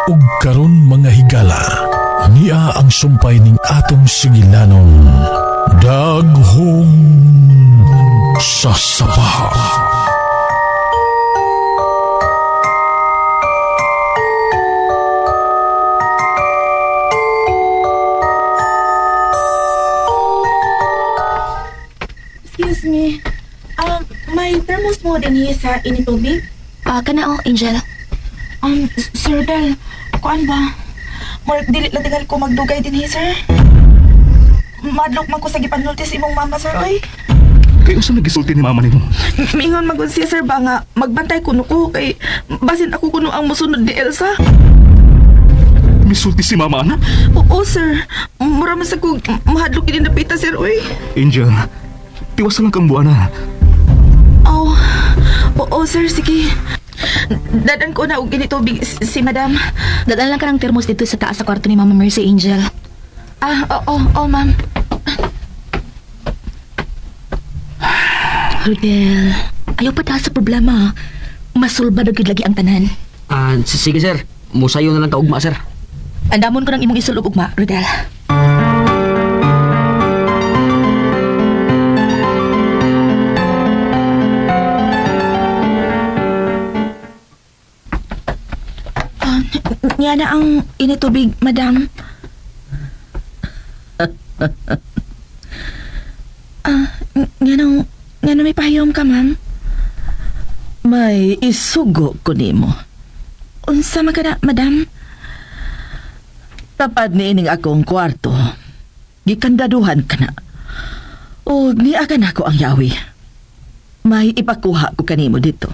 Ug karon, mga higala, nia ang sumpay ning atong sugilanon, Daghong sa Sapa. Excuse me. May thermos mo dinhi sa initubig? Ah, kana oh, Angel. Sir Del, kuan ba? Murag dili lang tingal ko magdugay dinhi, sir. Madlok man ko sa gipanulti sa imong mama, sir. Ay, Kay unsa nagisulti ni mama nimo? Mingon magud siya, sir, ba nga magbantay kuno ko kay basin ako kuno ang mosunod ni Elsa. Misulti si mama ana? Oo, sir. Mura man sa kog mahadlok kini napita, sir, uy. Angel, tiwasan lang kang buwana. Oh, oo, sir, sige. Dadan ko na og initubig si madam. Dadala lang ka ng thermos dito sa taas sa kwarto ni Mama Mercy, Angel. Ah, oo, oo, ma'am. Rodel, ayaw pa taas sa problema. Masulba na gyud lagi ang tanan. Ah, sige sir. Musayo na lang kaugma, sir. Andamon ko ng imong isulog ugma, Rodel. Ah, niya na ang initubig, madam. Ah, nga nang may pahiyom ka, ma'am? May isugo ko nimo. Unsa man ka na, madam? Tapad niining akong kwarto. Gikandaduhan ka na. O niya ka nako ang yawi. May ipakuha ko kanimo dito.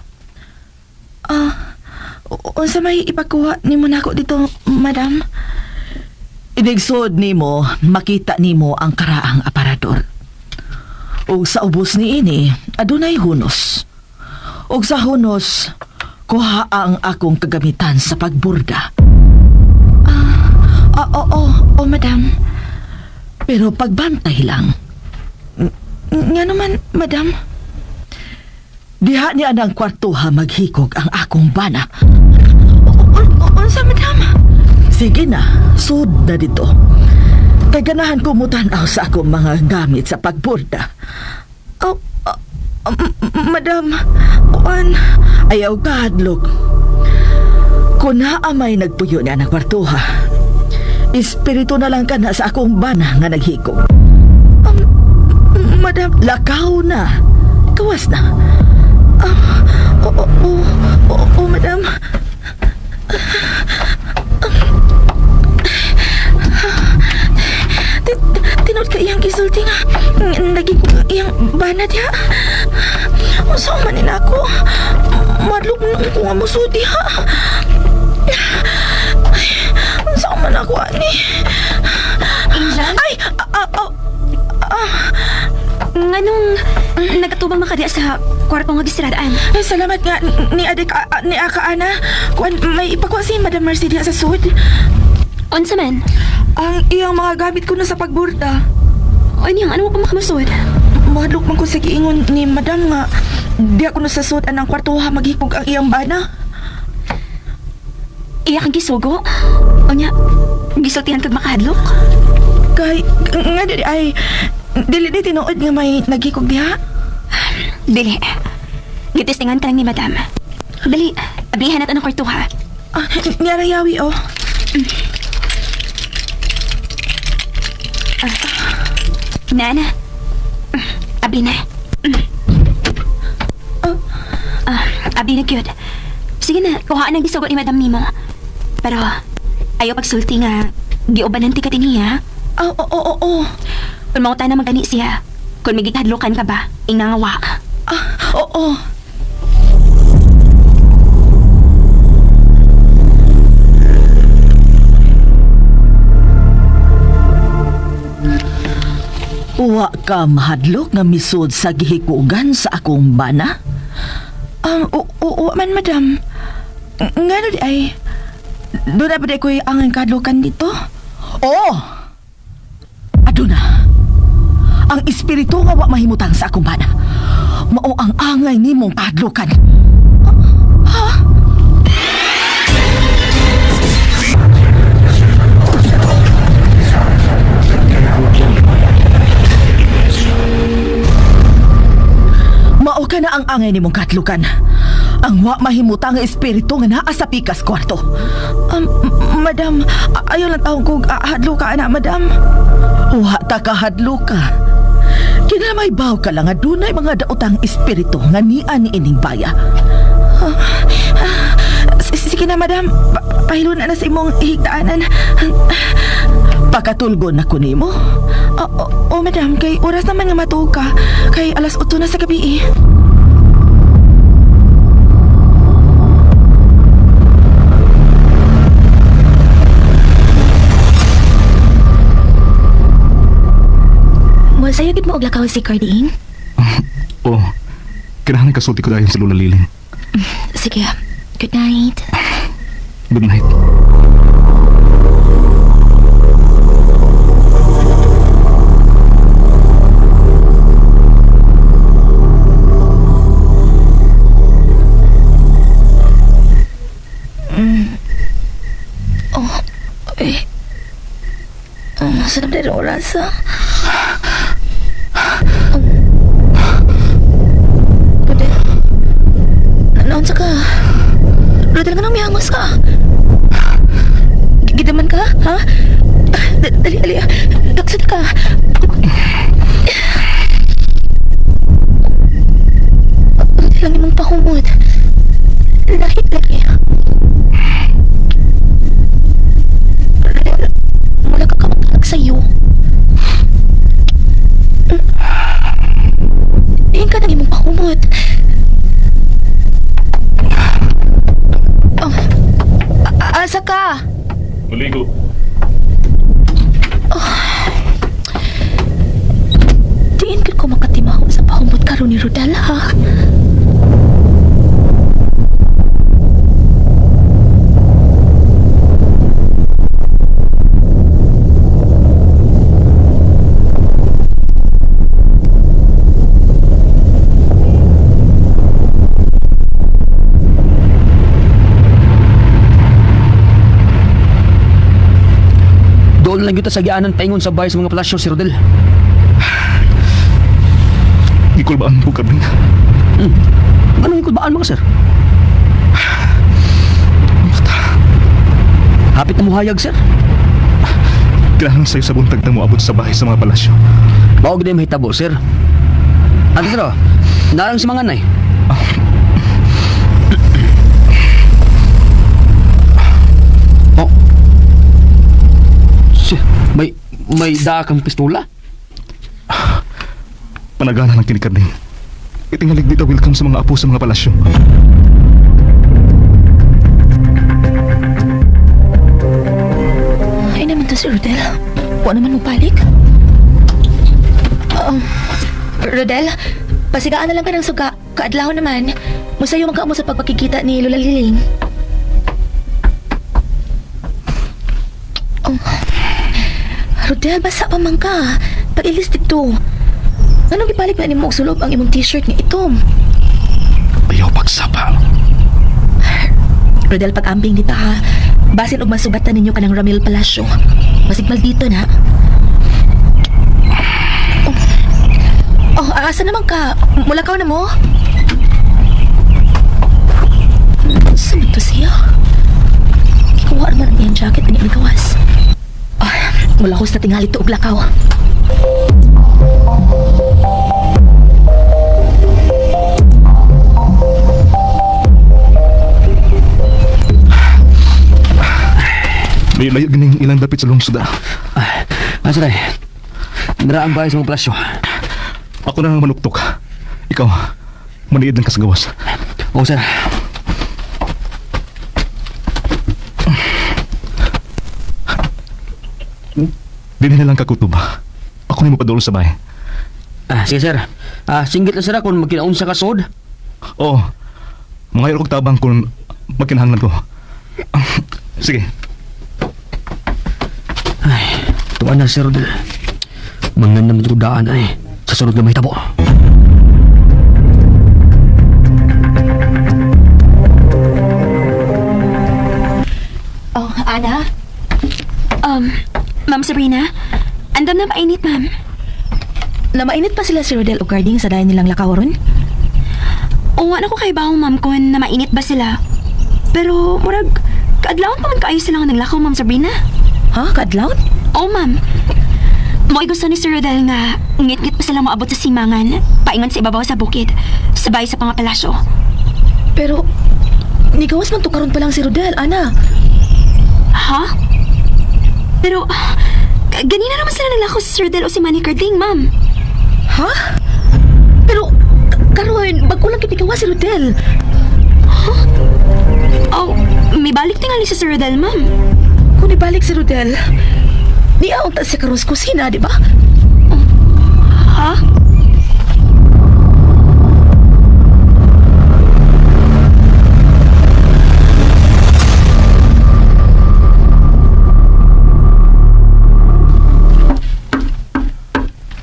Ah, unsa may ipakuha nimo nako dito, madam? Inigsod nimo, makita nimo ang karaang aparador. Ug sa ubos niini, adunay hunos. Ug sa hunos, kuha ang akong kagamitan sa pagburda. Ah, oo, oo, madam. Pero pagbantay lang. Nga naman, madam. Diha niya ng kwartuha maghikog ang akong bana. Unsa, madam? Sige na, sud na dito. Kay ganahan ko mutanaw sa akong mga gamit sa pagburda. Oh, ah, madam, kuan. Ayaw kahadlok. Kung naamay nagpuyo niya ng kwartuha, espiritu na lang ka na sa akong bana nga naghikog. Madam, Lakaw na. Kawas na. Oo, oo, oo, oo, madam. Tinud ka iyang gisulti nga. Naging ko iyang bana diha. Unsa man ni nako? Madlok na ko nga musudi ha. Ay, unsa man ako ani? Angel? Ay, ah, ah, ah, Nganong nagatubang makadiya sa kwarto nga gisiradaan? Ay, salamat nga ni Adik, ni Aka Ana. Kuan, may ipakuha si Madam Mercy diha sa sud. Unsa man? Ang iyang mga gamit ko na sa pagburda. Unyang, ano pa makamusod? Mahadlok man ko sa giingon ni Madam nga di ako na sa sud anang kwarto ha maghikog ang iyang bana. Iya kang gisugo? Unya, gisultihan kag makahadlok? Kay nga di ay dili di tinuod nga may naghikog diha. Dili. Gitistingan ka lang ni Madam. Dali, ablihan natin ang kwarto ha. Ah, niya ra yawi oh. Nana. Abli na. Ah, abli na cute. Sige na, kuhaan ang gisugo ni Madam nimo. Pero, ayaw pagsulti nga, giubanan ti ka dinhi, ha? Ah, oo, oo, oo. Kung mauta na magani siya, kung may gikadlukan ka ba, ingangawa. Ah, oo. Uwa ka mahadlok nga misud sa gihikugan sa akong bana? Oo, oo man, madam. Nga di ay doon na ba di ko'y ang kadlukan dito? Oo! Aduna. Ang espiritu nga wa mahimutang sa akong bana. Mao ang angay nimong kahadlukan. Kana ang angay nimong katlukan. Ang wa mahimutang nga espiritu nga naa sa pikas kwarto. Madam, ayaw lang taong kog hadlo ka ana, madam. Wa ta kahadlo ka. Kinamay baw ka lang nga dunay mga daotang espiritu nga niya ni ining baya. Sige na, madam. Pahilo na na sa imong higdaanan. Pakatulgon na ko nimo. Oh, madam, kay oras naman nga matuog ka. Kay alas 8 na sa gabi eh. Mo sayo gid mo og lakaw si Carding? Oh, kinahanglan kasulti ko dahil sa Lola Liling. Sige. Good night. Good night. Eh, sarap na rin oras ah. Rodel, naunsa ka? Rodel, nga nang mihangos ka? Gidaman ka, ha? Dali, dali. Daksad ka. Rodel, lang imong pahumot. Lahit lagi. Rodel, wala ka kamag sa'yo. Diin ka nang imong pahumot. Oh, asa ka? Maligo. Diin ka ko makatimaho sa pahumot karon ni Rodel, ha? Doon lang yuta sa gianan paingon sa bahay sa mga palasyo si Rodel. Gikulbaan ko, Carding. Anong ikulbaan mga sir? Hapit na muhayag sir. Kinahanglan sa'yo sa buntag na moabot sa bahay sa mga palasyo. Mao gid mahitabo sir. Ano sir? Oh? Narang si mga nay. Oh. Si, may daa kang pistola? Panagana lang kini, Carding. Itingalig dito welcome sa mga apo sa mga palasyo. Ay naman to si Rodel. Wa naman mo balik. Rodel, pasigaan na lang ka ng suga. Kaadlaw naman. Musayo man ka mo sa pagpakikita ni Lola Liling. Oh. Rodel, basa pa man ka. Pag-ilis dito. Anong gibalik na nimo og sulob ang imong t-shirt nga itom? Ayaw pagsapa. Rodel, pag-ambing dito ha. Basin og masugatan ninyo kanang Ramil Palacio. Basig maldito na. Oh, oh asa naman ka? Mulakaw na mo? Saan man to siya? Kikuha naman ang iyang jacket ang iyang gawas. Ah, mula ko sa tingali to og lakaw. May layo gining ilang dapit sa lungsod ah. Ah, sir ay. Nara ang bahay sa mga palasyo. Ako na ang manuktok. Ikaw, maniid lang ka sa gawas. Oo sir. Dili na lang kakutob. Ako na mo padulong sa bahay. Ah, sige sir. Ah, singgit lang sir kung magkinaunsa ka sod. Oo. Mga kog tabang kung magkinahanglan ko. Sige. Ay, tuwa na sir Rodel. Mangan naman ko daan ay. Sa sunod na mahitabo. Oh, Ana? Ma'am Sabrina, andam na mainit, ma'am. Namainit pa sila si Rodel o Carding sa dayon nilang lakaw ron? Uwa na ko kay bawo, ma'am, kung na mainit ba sila. Pero, murag, kaadlawon pa man kaayo sila nga naglakaw, Ma'am Sabrina. Ha? Kaadlawon? Oo, ma'am. Mo'y gusto ni Sir Rodel nga ngit-ngit pa sila moabot sa simangan, paingon sa ibabaw sa bukid, sabay sa pangapalasyo. Pero, nigawas man to karon pa lang si Rodel, ana. Ha? Pero, ganina naman sila naglakaw si Sir Rodel o si Manny Carding, ma'am. Ha? Pero, karon, bago lang kinigawas si Rodel. Oh, may balik tingali si Sir Rodel, ma'am. Kung ibalik si Rodel, niya unta siya karon sa kusina, di ba? Ha?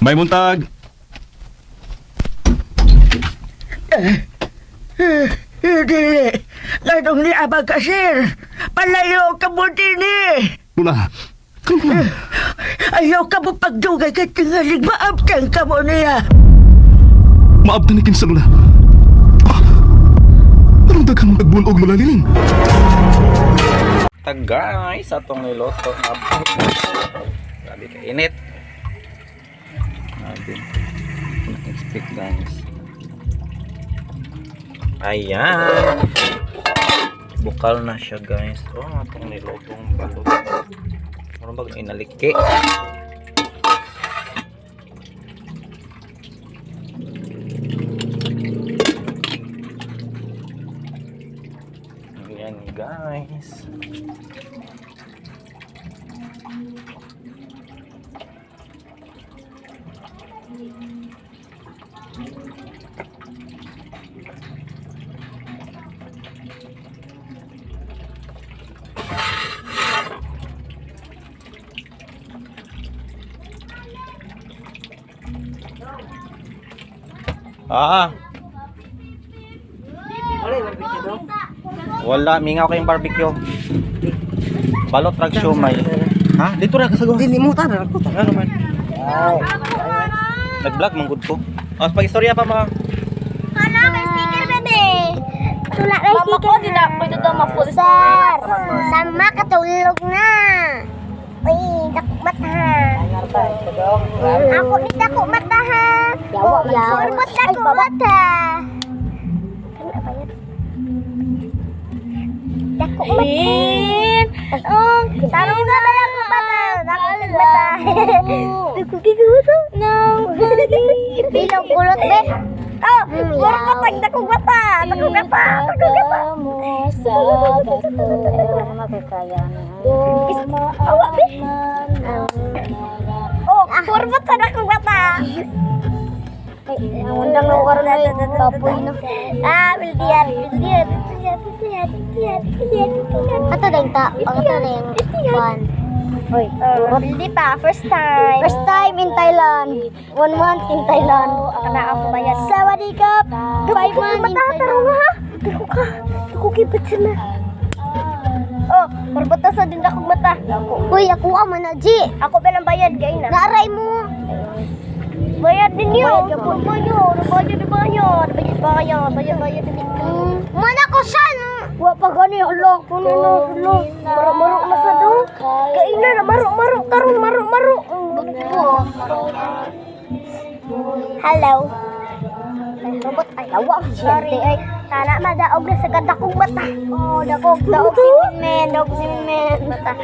May muntag. Dili. Nganong ni abag ka, sir? Palayo ka mo dili. Lula, karon lang. Ayaw ka mo pagdugay kay tingalig maabtang ka mo niya. Maabtan ni kinsa, Lula. Ah, anong daghan mong tagbulog, Lula Liling? Ta guys, atong niluto nga grabe ka init. Grabe. Expect guys. Ayan. Bukal na siya guys. Oh, atong nilutong balot. Murag bag inaliki. Ayan guys. Ah. Wala, mingaw kayong barbecue. Balot rag siomay. Ha? Dito ra kasago. Dili mo tara ko. Ano man? Nag-vlog man gud ko. Oh, pag-istorya pa mga. Hala, may sticker, bebe. Tula may sticker. Mama ko, di na pwede daw ma-full Sir, sama katulog na. Uy, dako mata. Ako ni dako mata ha. Oh, surbot dako mata. Kana ba yan? Dako mata. Oh, tarong na ba dako mata? Dako mata. Dako giguto. No. Bilog kulot be. Oh, puro patag dakong mata. Dakong mata. Dakong mata. Sa bato Awa be. Oh, puro mata dakong mata. Ay, ang undang na ko karon ay kapoy na. Ah, bildiar, bildiar, bildiar, bildiar, bildiar, bildiar. Ato dayng ta, ato dayng kuan. Oy, Bildi pa, first time. First time in Thailand. 1 month in Thailand. Kana ako bayad. Sawadee kap. 5 months in Mata tarong Thailand. ha. Dako ka. Dako kay na. Oh, porbata sa din akong mata. Uy, ako man na G. Ako ba lang bayad gay na? Naaray mo. Bayad ninyo. Bayad po bayad. Bayad bayad. Bayad bayad. Bayad bayad. Mana ko siya. Wa pa gani hala kuno na hala. Maro-maro na sa do. Kaina na maro-maro karon maro-maro. Hello. Ay, robot ay Yawa ang Sorry ay kana madaog na sa kadakong mata. Oh, dakog, daog si Minmin, daog si Minmin. Mata.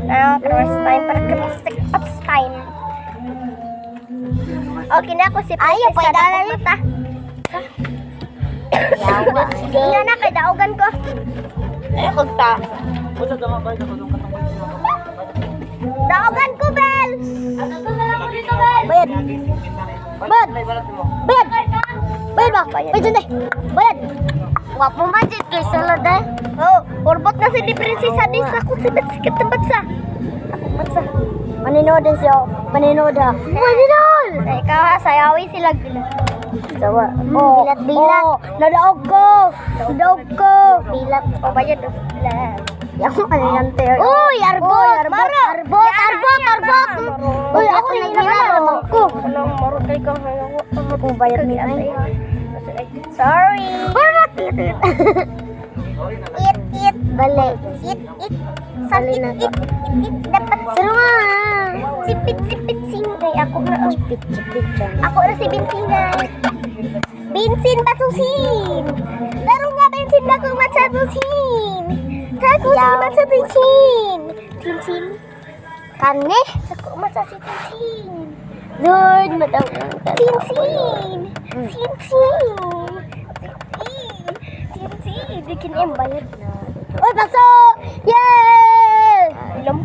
Ah, first time para kami first time. Okay na ako si Ayaw, Princess pa sa idala dakong mata. Yawa. Ina na kay daogan ko. Daogan ko, Bel! Bayad. Bayad. Bayad. Bayad ba? Bayad dyan eh. Bayad. Wapo man dyan kay sulod eh. Oh, urbot na si di prinsesa di sa ko si Bats katambat sa. Ako batsa. Maninood din siya. Maninood ha. Maninood! Ay, ikaw ha, sayawi sila gila. Sawa. Oh, bilat, bilat. Oh, nadaog ko. Nadaog ko. Bilat. Oh, bayad. Yawa ka niyan, te. Uy, arbot! Arbot, arbot, arbot, arbot! Uy, ako nagmila naman ko. Anong maro kay kang hayawa. Ako bayad ni ay. Sorry. Eat, eat. Balik. Eat, eat. Sa eat, eat, eat, eat. Dapat Sino nga? Sipit, sipit, sing. Kay ako na. Oh. Chipit, chipit dyan. Ako na si Bensin. Bensin batusin. Laro nga bensin na kung matsatusin. Takusin Yaw. matsatusin. Tinsin. Kani? Sako matsatusin. Tinsin. Lord, matawag ka. Tinsin. Tinsin. Tinsin. Bikin em bayad na. Uy, pasok! Yay! Alam.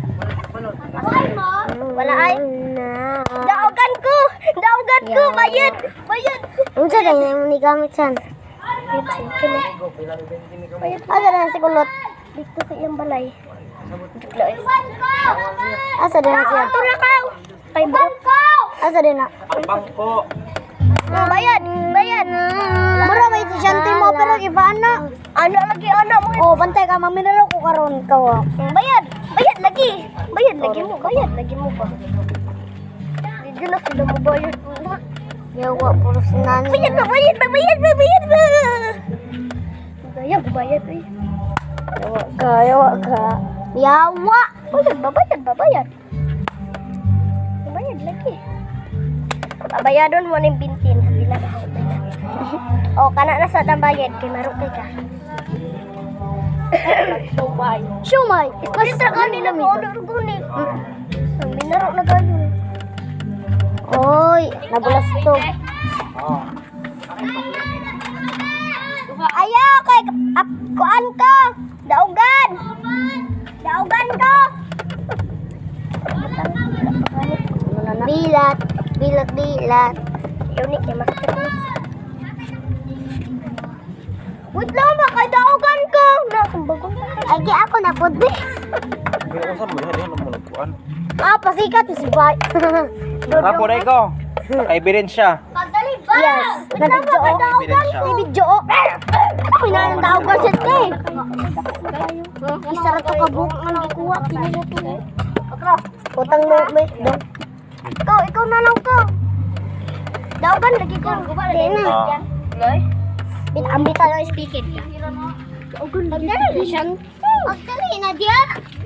Wala ay. Na. Daogan ko! Daogan ko! Bayad! Bayad! Unsa ganyan mo ni gamit san? Bensin. Kini. Bayad. Asa na si kulot? Dito sa iyang balay. Dito eh. Asa din na siya? Ato na ka! Kay mo. Asa din na? Ang bangko. Bayad! Bayad! Mura may si Shanti mo pero iba na. Ano lagi ano mo? Oh, bantay ka maminaro ko karon ka wa. Bayad! Bayad lagi! Bayad lagi mo! Bayad lagi mo ba? Dito na sila mo bayad. Yawa puro sinani. Bayad ba? Bayad ba? Bayad ba? Bayad ba? Bayad bayad eh. Yawa ka, yawa ka. Yawa. Bayad ba? Bayad ba? Bayad. Bayad lagi. Babayadon mo ning bintin. Pila ka na. O kana na sa tambayad kay marukay ka. Siumay. Siumay. Mas kani na mo order guni. Minaro na kayo. Oy, nabulas to. Ayaw kay ap, kuan ko. Daugan. Daugan ko. Bilat, bilat, bilat. Yun ni kay masakit ni. Wait lang ba kay daugan ko. Nasumbagon. Ay, kay ako na pod be. Pero unsa mo diha diha mo nagkuan. Ah, pasikat si bay. Rapo dai ko. Naka-ebidensya. Pagdali ba? Yes. Nabidyo oh. Ebidensya. Nabidyo oh. Ako na nang daogan siya te. Isa ra to ka buhok ang gikuha kini na to. Utang mo me. Dong. Ikaw, ikaw na lang ko. Daugan lagi ko. Di na. Ah. Bit ambit lang speaking. Pagdali na siya. Pagdali na diya.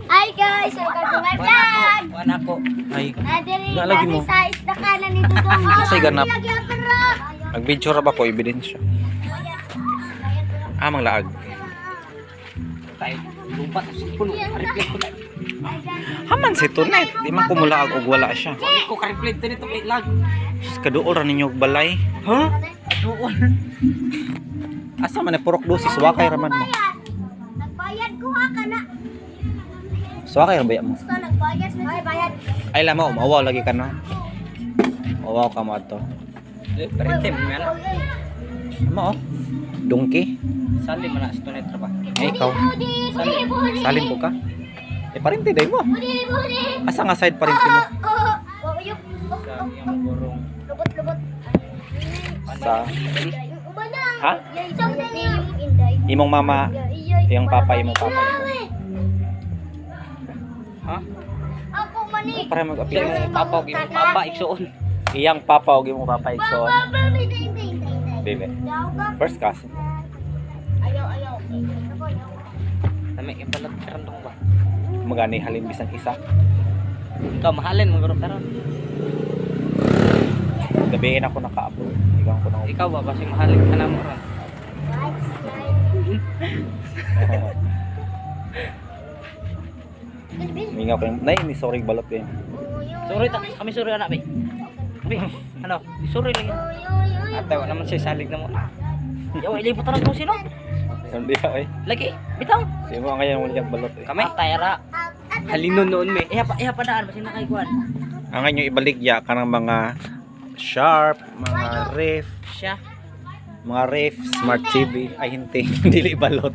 Hi guys, welcome to my vlog. Kuan ako. Ay, Adiri, Nalagi kami mo. sa isda kanan ni Dudong. Unsay ganap? Lagi ang pera. Nag-video ra ba ko ebidensya? Ah, manglaag. Haman si Tunet, di man kumulaag og wala siya. Ko ka-reflect nito kay lag. Sus, kaduol ra ninyo og balay. Ha? Doon. Asa man ni purok dosis wakay ra man mo. Nagbayad ko ha kana. Suwakay ra ba mo? Gusto nagbayad na. Ay, bayad. Ay lama, umawaw lagi ka na. Umawaw ka mo ato. Eh, Parente mo na. Amo oh. Donkey. Sali man na sa tunet ra ba? Ay ikaw. Salin po ka. Eh parente day mo. Asa nga side parente mo? Sa iyang gurong. Lubot lubot. Sa Ubana. Ha? Isang dali yung inday. Imong mama, iyang papa, imong papa. Ha? Ako mani. Para mag-apil. Iyang papa og imong papa igsuon. Iyang papa og imong papa igsoon. Dili. First cousin. Ayaw ayaw. Nami yung balat karon dong ba? Magani halin bisan isa. Ikaw mahalin mo karon karon. Gabiin ako nakaabot. Ikaw ko na. Ikaw ba basing mahalin ka na mo ron? Mingaw ko yung, nay, ni sorry balot din. Sorry ta, kami sorry anak be. Be, ano? Sorry lagi. Ate, wala naman siya salig na mo. Yaw, ilipot na ko sino. Hindi ay. Lagi, bitaw. Di mo ngayon wala yung balot eh. Kami tayra. Halinon noon me. Iya pa, iya pa daan basin nakaikuan. Ang inyo ibaligya kanang mga Sharp, mga Ref, Siya. mga Ref, Smart TV, ay hindi, dili balot.